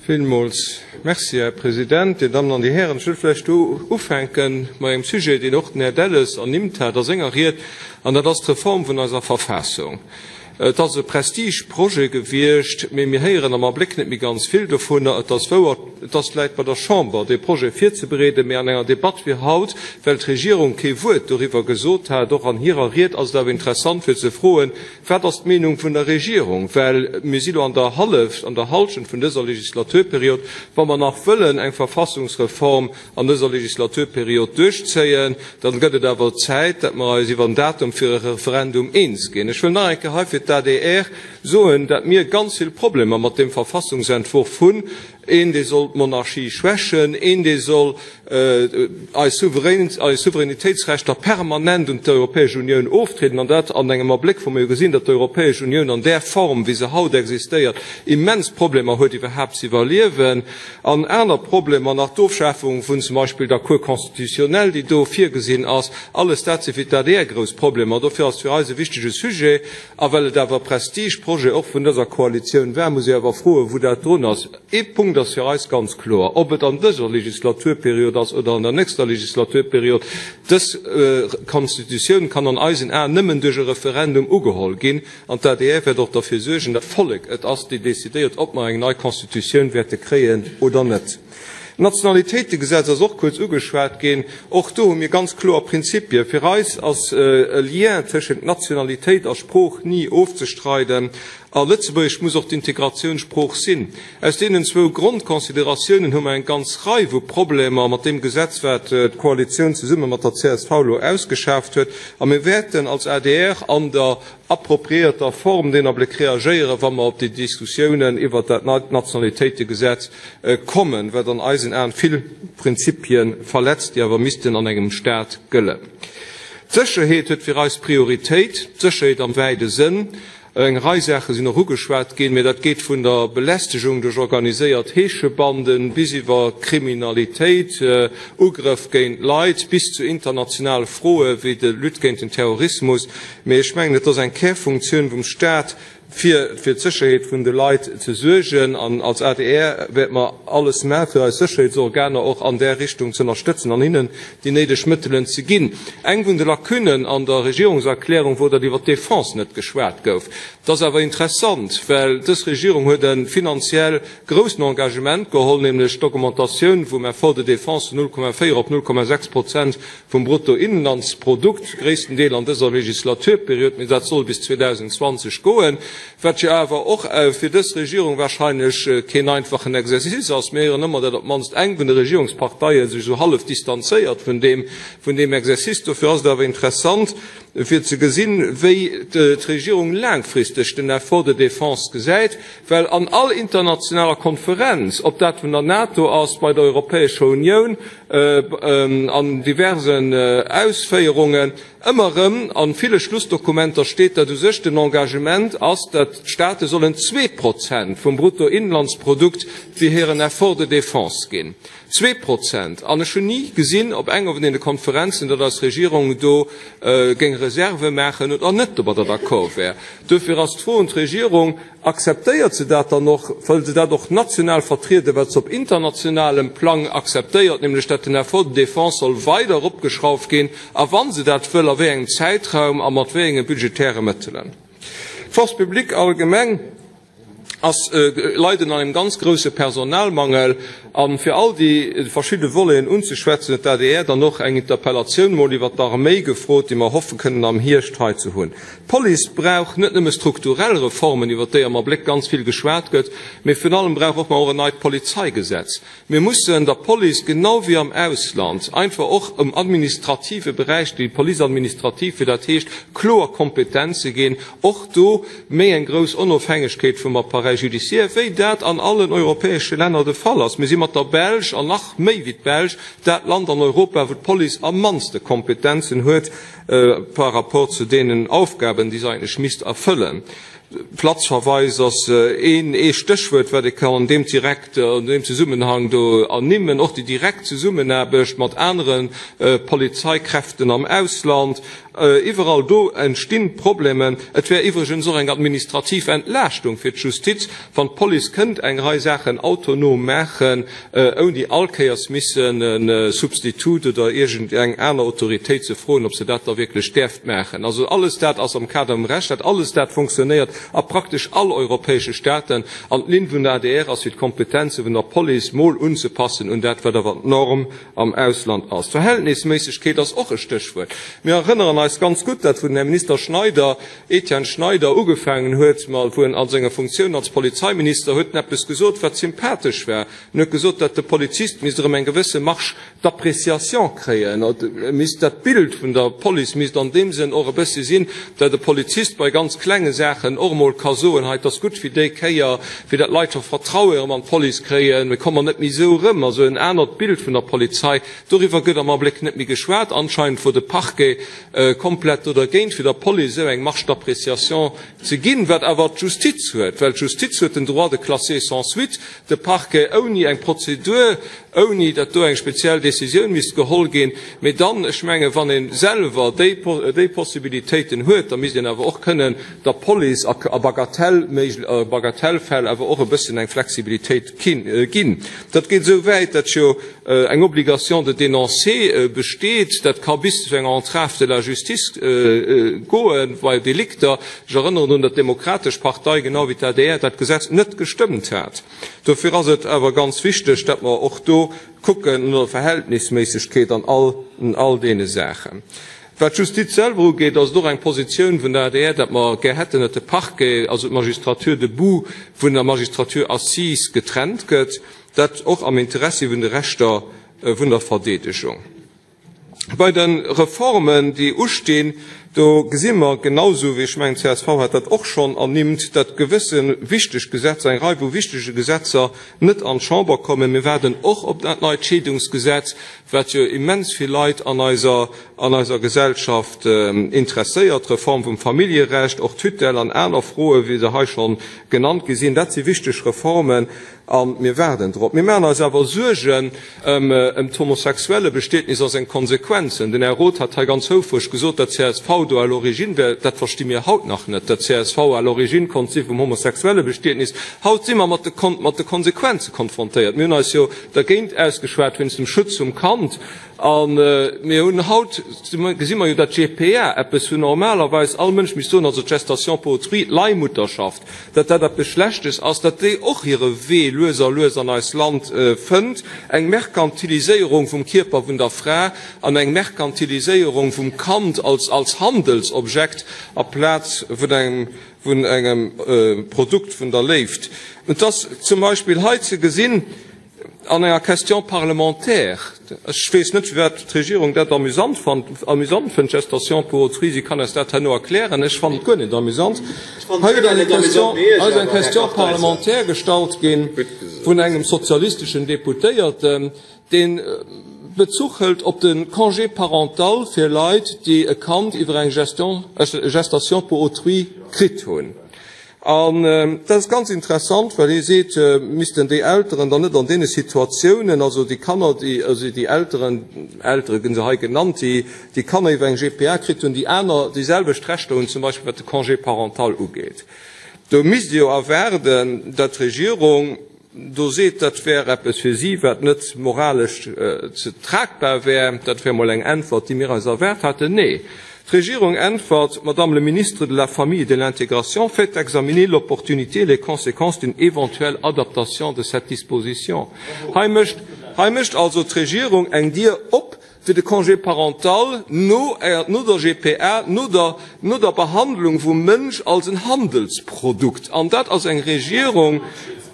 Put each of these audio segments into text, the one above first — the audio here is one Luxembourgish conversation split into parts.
Villmools Merci, Här President, Dir Dammen an Dir Hären. Ech wëll vläicht do ufänke mat engem Sujet, deen och den Här Delles ernimmt hat a senger Ried, an dat ass d'Reform vun eiser Verfassung. Et ass e Prestigeprojet gewiescht, mee mir héieren am Abléck net méi ganz vill dovunner. Et ass wouer, et ass vläicht bei der Chamber, dee Projet virzebereeden, mee an enger Debatt wéi haut, well d'Regierung kee Wuert doriwwer gesot hat, och an hirer Ried, ass et awer interessant fir ze froen, Wat ass d'Meenung vun der Regierung? Well mir si lo an der Hallef, an der Halschent vun dëser Legislaturperiod. Wa mer nach wëllen eng Verfassungsreform an dëser Legislaturperiod duerchzéien, dann gëtt et awer Zäit, dat mer eis iwwer en Datum fir e Referendum eens ginn. Ech wëll nach eng Kéier hei fir d'ADR soen, dat mir ganz vill Problemer mat deem Verfassungsentwurf hunn. Een, dee soll d'Monarchie schwächen, een, dee soll eis Souveränitéitsrechter permanent un d'Europäesch Unioun oftrieden, an dat an engem Abléck, wou mer jo gesinn, datt d'Europäesch Unioun an där Form, wéi se haut existéiert, immens Problemer huet, iwwerhaapt ze iwwerliewen, an aner Problemer nach, d'Ofschafung vun zum Beispill der Cour constitutionnelle, déi do virgesinn ass. Alles dat si fir d'ADR grouss Problemer. Dofir ass et fir eis e wichtege Sujet. A well et awer e Prestigeprojet och vun dëser Koalitioun war, muss ee awer froen, wou dat drun ass. Ee Punkt ass fir eis ganz kloer, Ob et an dëser Legislaturperiod ass oder an der nächster Legislaturperiod, dës Constitutioun kann an eisen Aen nëmmen duerch e Referendum ugeholl ginn. An d'ADR wäert och derfir suergen, datt d'Vollek et ass, déi decidéiert, ob mer eng nei Constitutioun wäerte kréien oder net. D'Nationalitéitegesetz ass och kuerz ugeschwat ginn. Och do hu mir ganz kloer Prinzipien. Fir eis ass e Lien tëschent Nationalitéit a Sprooch ni ofzestreiden. A Lëtzebuergesch muss och d'Integratiounssprooch sinn. Aus deenen zwou Grondconsideratiounen hu mer eng ganz Rei vu Problemer mat deem Gesetz, wat d'Koalitioun zesumme mat der csv elo ausgeschaaft huet. A mir wäerten als adr an der appropriéierter Form deen Abléck reagéieren, wa mer op déi Diskussiounen iwwert dat neit Nationalitéitegesetz kommen, wat an eisen Aen vill Prinzipie verletzt, déi awer missten an engem Stat gëllen. D'Sécherheet huet fir eis Prioritéit, d'Sécherheet am wäide Sënn. Eng Rei Saache sinn och ugeschwat ginn, mä dat geet vun der Belästegung duerch organiséiert Heeschebanden bis iwwer Kriminalitéit, Ugrëff géint Leit bis zu internationale Froe wéi de Lutte géint den Terrorismus. Mee ech mengen, et ass eng Kärfunktioun vum Stat, fir fir d'Sécherheet vun de Leit ze suergen. An als adr wäerte mer alles maachen, fir eis Sécherheetsorganer och an där Richtung ze ënnerstëtzen an hinnen déi néideg Mëttelen ze ginn. Eng vun de Lacunnen an der Regierungserklärung wor, datt iwwer d'Defense net geschwat gouf. Dat ass awer interessant, well dës Regierung huet e finanziell groussen Engagement geholl, nämlech d'Augmentatioun vum Effort de défense vun 0,4 op 0,6 Prozent vum Bruttoinlandsprodukt, gréissten Deel an dëser Legislaturperiod, mee dat soll bis 2020 goen, wat jo awer och fir dës Regierung wahrscheinlech keen einfachen Exercice ass. Mir héieren ëmmer, datt op d'mannst eng vun de Regierungsparteie sech esou hallef distanzéiert vun deem, vun deem Exercice. Dofir ass et awer interessant, fir ze gesinn, wéi d'Regierung laangfristeg den Effort de défense gesäit, well an all internationaler Konferenz, ob dat vun der NATO ass, bei der Europäescher Unioun, an diversen Ausféierungen, ëmmer erëm a ville Schlussdokumenter steet, datt u sech den Engagement ass, datt d'Staate sollen 2% vum Bruttoinlandsprodukt fir hiren Effort de défense ginn. 2%! An ech hunn ni gesinn op enger vun deene Konferenzen, datt eis Regierung do géing Reserve maachen oder net domadder d'accord wär. Duerfir ass d'Fro un d'Regierung, Akzeptéiert se dat dann och? Wëll se dat och national vertrieden, wat se op internationalem Plang akzeptéiert, nämlech dat den Effort de défense soll weider eropgeschrauft ginn? A wa se dat wëll, a wéi engem Zäitraum a mat wéi enge budgetäre Mëttelen? D'Force publique allgemeng ass, leiden an engem ganz grouse Personalmangel. A fir all déi verschidde Voleten unzeschwätzen, huet d'ADR dann och eng Interpellatioun mol iwwert d'Arméi gefrot, déi mer hoffen kënnen am Hierscht hei ze hunn. D'Police brauch net nëmme strukturell Reformen, iwwert déi am Abléck ganz vill geschwat gëtt, mee virun allem brauch och mer och en neit Polizeigesetz. Mir mussen der Police, genau wéi am Ausland, einfach och um administrative Beräich, déi Police administrative, wéi dat heescht, kloer Kompetenze ginn, och do méi eng grouss Onofhängegkeet vum Appareil judiciaire, wéi dat an allen europäesche Länner de Fall ass. Mir si mat der Belsch, an nach méi wéi d'Belsch, dat Land an Europa, wou d'Police am mannste Kompetenzen huet par rapport zu deenen Aufgaben, déi se eigentlech misst erfëllen. Platzverweis ass een ee Stéchwuert, wat ee kann an deem direkt, an deem Zesummenhang do ernimmen. Och déi direkt Zesummenaarbecht mat anere Polizeikräften am Ausland, iwwerall do entstinn Problemen. Et wär iwwregens och eng administrativ Entlaaschtung fir d'Justiz, wann d'Police kënnt eng Rei Saachen autonom maachen, ouni all Kéiers missen e Substitut oder iergend eng aner Autoritéit ze froen, ob se dat da wierklech däerft maachen. Also alles dat ass am Kader vum Rechtsstaat, alles dat fonctionnéiert a praktesch all europäesche Staaten. An d'Linn vun der adr ass, fir d'Kompetenze vun der Police mol unzepassen un dat, wat awer d'Norm am Ausland ass. D'Verhältnisméissegkeet ass och e Stéchwuert. Mir erënneren eis ganz gutt, dat wou den Här Minister Schneider, Etienne Schneider, ugefaangen huet, wou en a senger Funktioun als Polizeiminister huet en eppes gesot, wat sympathesch war. En huet gesot, datt de Polizist misst erëm eng gewësse Marge d'appréciation kréien, e misst dat Bild vun der Police misst an deem Sënn och e bëssi sinn, datt e Polizist bei ganz klenge Saachen och emol ka soen, hei, et ass gutt fir déi Kéier, fir datt d'Leit scho Vertraue erëm an d'Police kréien, mir komme net méi esou erëm. Also en anert Bild vun der Polizei. Doriwwer gëtt am Abléck net méi geschwat. Anscheinend wor de Parquet komplett do dergéint, fir der Police esou eng Marge d'appréciation ze ginn, wat awer d'Justiz huet, well d'Justiz huet den Droit de classer sans suite, de Parquet ouni eng Prozedur, ouni datt do eng speziell Décisioun misst geholl ginn. Mee dann, ech mengen, wann ee selwer déi Possibilitéiten huet, da misst een awer och kënnen der Police a Bagatellfäll awer och e bëssen eng Flexibilitéit ginn. Dat geet esou wäit, datt jo eng Obligation de dénoncer besteet. Dat ka bis zu enger Entrave de la justice goe bei Delikter. Ech erënneren drun, datt d'Demokratesch Partei, genau wéi d'ADR, dat Gesetz net gestëmmt hat. Dofir ass et awer ganz wichteg, datt mer och do kucken no der Verhältnisméissegkeet an all deene Saachen. Wat d'Justiz selwer ugeet, ass et och eng Positioun vun der adr, datt mer gär hätten, datt de Parquet, also d'Magistrature debout, vun der Magistrature assise getrennt gëtt, dat och am Interessi vun de Rechter vun der Verdeedegung. Bei de Reformen, déi ustinn, do gesi mer, genausou wéi, ech mengen, csv hat dat och schonn ernimmt, datt gewësse wichteg Gesetzer, eng Rei vu wichtege Gesetzer net an d'Chamber kommen. Mir waarden och op dat neit Scheedungsgesetz, wat jo immens vill Leit an eiser, an eiser Gesellschaft interesséiert, d'Reform vum Familljerecht, och d'Tutelle an aner Froen, wéi se hei schonn genannt gi sinn. Dat si wichteg Reformen. A mir waarden drop. Mir maachen eis awer Suergen ëm d'Homosexuellebestietnis a seng Konsequenzen. Den Här Roth hat hei ganz houfreg gesot, datt csv do à l'origine wär. Dat versti mir haut nach net, datt csv à l'origine konnt si vum Homosexuellebestietnis. Haut si mer mat de Konsequenze konfrontéiert. Mir hunn eis jo dergéint ausgeschwat wéinst dem Schutz vum Kand. A mir hunn haut, gesi mer jo, datt d'GPA, eppes wou normalerweis all Mënsch misst soen, also d'Gestation pour autrui, d'Leihmutterschaft, datt dat eppes Schlechtes ass, datt déi och hire Wee lues a lues an eist Land fënnt, eng Merkantiliséierung vum Kierper vun der Fra an eng Merkantiliséierung vum Kand als als Handelsobjekt aplaz vun engem vun engem Produkt vun der Léift. Et ass zum Beispill hei ze gesinn, An enger Question parlementaire, ech weess net, firwat d'Regierung dat amüsant fand, amüsant fënnt, Gestation pour autrui, si kann eis dat herno erklären, ech fannen et guer net amüsant. Hei gëtt eng Question, hei ass eng Question parlementaire gestallt gi vun engem sozialisteschen Deputéierten, dee Bezuch hëlt op de Congé parental fir Leit, déi e Kand iwwer eng Gestion, Gestation pour autrui kritt hunn. An dat ass ganz interessant, well hie seet, missten déi Elteren dann net an deene Situatiounen, also déi Kanner, déi, also déi Elteren, Eltere ginn se hei genannt, déi déi Kanner iwwer eng GPA kritt hunn, déi aner déi selwecht Rechter hunn, zum Beispill wat de Congé parental ugeet. Do misst ee jo erwaarden, datt d'Regierung, do seet, dat wär eppes fir si, wat net moralesch ze tragbar wär. Dat wär mol eng Äntwert, déi mir eis erwaart haten. Nee, d'Regierung äntwert, Madame le ministre de la Famille et de l'Intégration fait examiner l'opportunité et les conséquences d'une éventuelle adaptation de cette disposition. Hei mécht, hei mécht also d'Regierung eng Dier op, fir de Congé parental no no der GPA, no der no der Behandlung vum Mënsch als en Handelsprodukt. An dat ass eng Regierung,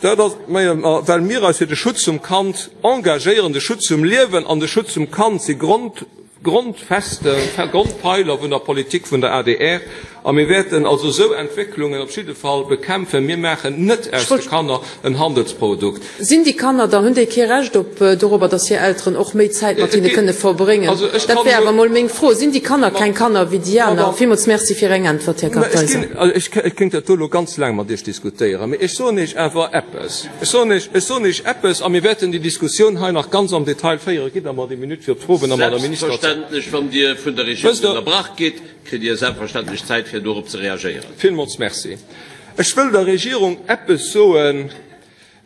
dat ass, well mir eis fir de Schutz vum Kand engagéieren. De Schutz vum Liewen an de Schutz vum Kand si Grond, Grondfeste, Grondpeiler vun der Politik vun der adr. A mir wäerten also esou Entwécklungen op jidde Fall bekämpfen. Mir maachen net aus de Kanner en Handelsprodukt. Sinn déi Kanner da, hunn déi kee Recht op dorobber, datt hir Elteren och méi Zäit mat hinne kënne verbréngen? Dat wär awer emol meng Fro. Sinn déi Kanner keng Kanner wéi déi aner? Villmools Merci fir eng Äntwert, Här Kartheiser. Ech kéint dat do elo ganz laang mat Iech diskutéieren, mee ech soen Iech awer eppes, ech soen Iech, ech soen Iech eppes, a mir wäerten déi Diskussioun hei nach ganz am Detail féieren. Gitt der mer déi Minutt fir op d'Fro vun der Madame Minister ze. Selbstverständlech, wann Dir vun der Regierung ënnerbrach gitt, kritt Dir selbstverständlech Zäit fir dorop ze reagéieren. Villmools Merci. Ech wëll der Regierung eppes soen,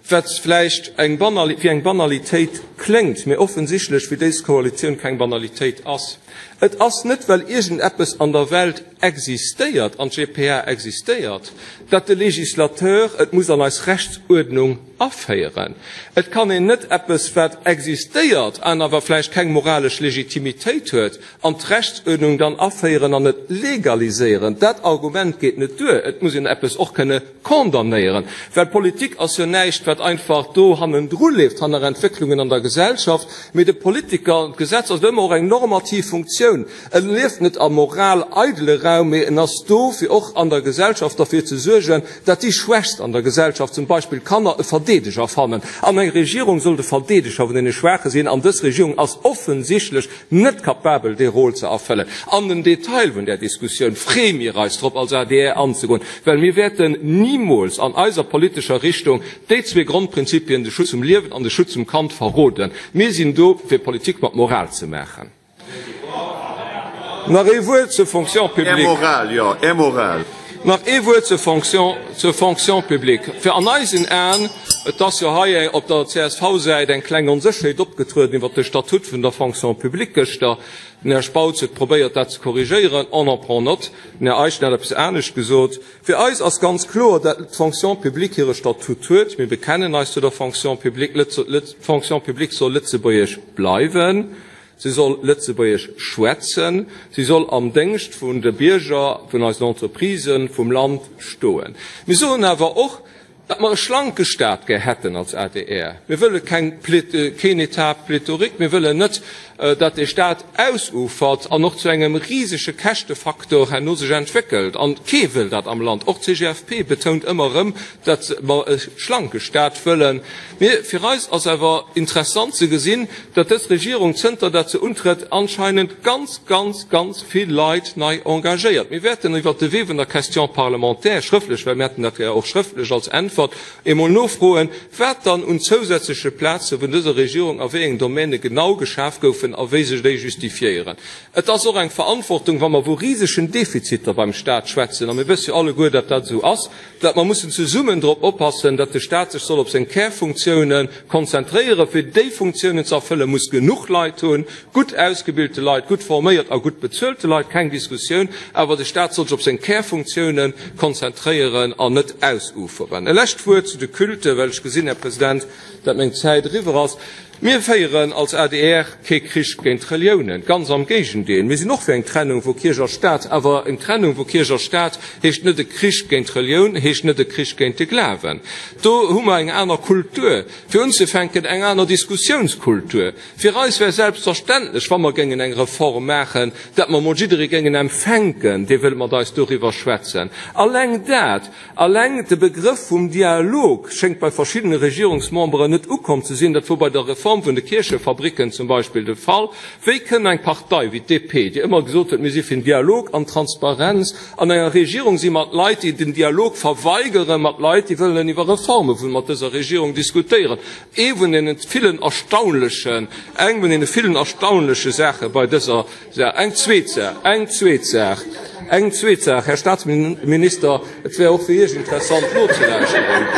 wat vläicht eng wéi eng Banalitéit kléngt, mä offensichtlech fir dés Koalitioun keng Banalitéit ass. Et ass net, well iergendeppes an der Welt existéiert, an d'GPA existéiert, dat de Législateur et muss an eis Rechtsuerdnung aféieren. Et kann een net eppes, wat existéiert an awer vläicht keng moralesch Legitimitéit huet, an d'Rechtsuerdnung dann aféieren an et legaliséieren. Dat Argument geet net duer. Et muss een eppes och kënne condamnéieren, well Politik ass jo näischt, wat einfach do hannendru leeft, hanner Entwécklungen an der Gesellschaft, mee de Politiker, d'Gesetz ass ëmmer och eng normativ Funktioun. En lieft net am moral-eidele Raum, mee en ass do, fir och an der Gesellschaft derfir ze suergen, dat déi Schwächst an der Gesellschaft, zum Beispill Kanner, e Verdeedeger fannen. An eng Regierung soll de Verdeedeger vun deene Schwaache sinn, an dës Regierung ass offensichtlech net kapabel dee Rôle ze erfëllen. An den Detail vun där Diskussioun freeë mir eis drop als adr anzegoen, well mir wäerten nimools an eiser politescher Richtung déi zwee Grondprinzipien, de Schutz vum Liewen an de Schutz vum Kand, verroden. Mir sinn do fir Politik mat Moral ze maachen. Nach ee Wuert zur Fonction publique. Nach ee Wuert zur Fonction, zur Fonction publique. Fir an eisen Aen, et ass jo hei op der CSV-Säit eng kleng Onsécherheet opgetrueden iwwert de Statut vun der Fonction publique gëschter. Den Här Spautz huet probéiert, dat ze korrigéieren. On en prend note. Den Här Eischen hat eppes anescht gesot. Fir eis ass ganz kloer, dat d'Fonction publique hire Statut huet. Mir bekennen eis zu der Fonction publique. D'Fonction publique soll lëtzebuergesch bleiwen. Si soll Lëtzebuergesch schwätzen. Si soll am Déngscht vun de Bierger, vun eisen Entreprisen, vum Land stoen. Mir soen awer och, datt mer e schlanke Stat gär hätten als adr. Mir wëlle keng, keen État pléthorique. Mir wëllen net, datt dee Stat ausufert an och zu engem risege Käschtefaktor herno sech entwéckelt. An kee wëll dat am Land. Och d'CGFP betount ëmmer erëm, datt mer e schlanke Stat wëllen. Mee fir eis ass awer interessant ze gesinn, datt dës Regierung, zënter datt se untrëtt, anscheinend ganz, ganz, ganz vill Leit nei engagéiert. Mir wäerten iwwert de Wee vun der Question parlementaire, schrëftlech, well mir hätten dat gär och schrëftlech als Äntwert, emol nofroen, wat dann un zousätzleche Plaze vun dëser Regierung a wéi engen Domäne genau geschaf goufen a wéi sech déi justifiéieren. Et ass och eng Verantwortung, wa mer vu risegen Defiziter beim Stat schwätzen, a mir wësse jo alleguer, datt dat esou ass, datt mer mussen zesummen drop oppassen, datt de Stat sech soll op seng Kärfunktiounen konzentréieren. Fir déi Funktiounen ze erfëllen, muss genuch Leit hunn, gutt ausgebilte Leit, gutt forméiert a gutt bezuelte Leit, keng Diskussioun, awer de Stat soll sech op seng Kärfunktiounen konzentréieren an net ausuferen. E lescht Wuert zu de Culten, well ech gesinn, Här President, datt meng Zäit eriwwer ass. Mir féieren als adr kee Krich géint d'Reliounen, ganz am Géigendeel. Mir sinn och fir eng Trennung vu Kierch a Staat. Awer eng Trennung vu Kierch a Staat heescht net e Krich géint d'Relioun, heescht net e Krich géint de Glawen. Do hu mer eng aner Kultur, fir unzefänken eng aner Diskussiounskultur. Fir eis wär selbstverständlech, wa mer géingen eng Reform maachen, dat mer emol jidderee géingen empfänken, dee wëll mat eis doriwwer schwätzen. Alleng dat Alleng de Begrëff vum Dialog schéngt bei verschiddene Regierungsmemberen net ukomm ze sinn. Dat wor bei der Reform vun de Kierchefabricken zum Beispill de Fall. Wéi kënn eng Partei wéi d'DP, déi ëmmer gesot huet, mir si fir den Dialog an Transparenz, an enger Regierung si mat Leit, déi den Dialog verweigeren, mat Leit, déi wëllen iwwer Reforme vun mat dëser Regierung diskutéieren? Ee vun deene villen erstaunlechen, eng vun deene villen erstaunleche Saache bei dëser Saach. Eng zweet Saach, eng zweet Saach, eng zweet Saach, Här Statsminister, et wär och fir Iech interessant nozelauschteren.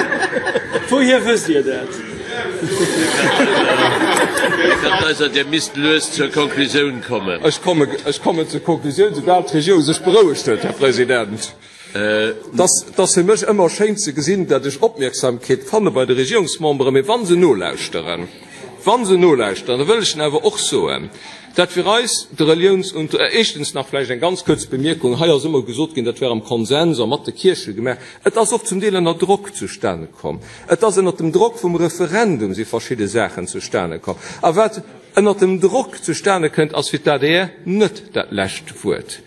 Wouhier wësst Dir dat? Här Kartheiser, Dir misst lues zur Konklusioun kommen. Ech kommen, ech kommen zur Konklusioun, soubal d'Regierung sech berouegt huet, Här President. Et ass fir mech ëmmer schéin ze gesinn, datt ech Opmierksamkeet fanne bei de Regierungsmemberen, mee wa se nolauschteren, wa se nolauschteren, da wëll ech en awer och soen, dat fir eis de Reliounsunter-, éischtens nach vläicht eng ganz kuerz Bemierkung, hei ass ëmmer gesot ginn, dat wär am Konsens a mat de Kierche gemaach. Et ass och zum Deel ënner Drock zustane komm. Et ass ënner dem Drock vum Referendum si verschidde Saachen zustane komm. A wat. ënnert dem Drock zustane kënnt, ass fir d'ADR net dat lescht Wuert.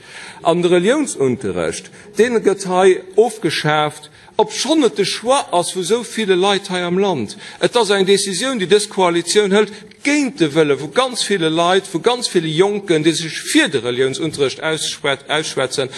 An de Reliounsunterrecht, dee gëtt hei ofgeschaaft, obschonn et de Choix ass vu sou ville Leit hei am Land. Et ass eng Décisioun, déi dës Koalitioun hëlt, géint de Wëlle vu ganz ville Leit, vu ganz ville Jonken, déi sech fir de Reliounsunterrecht ausschwätzen.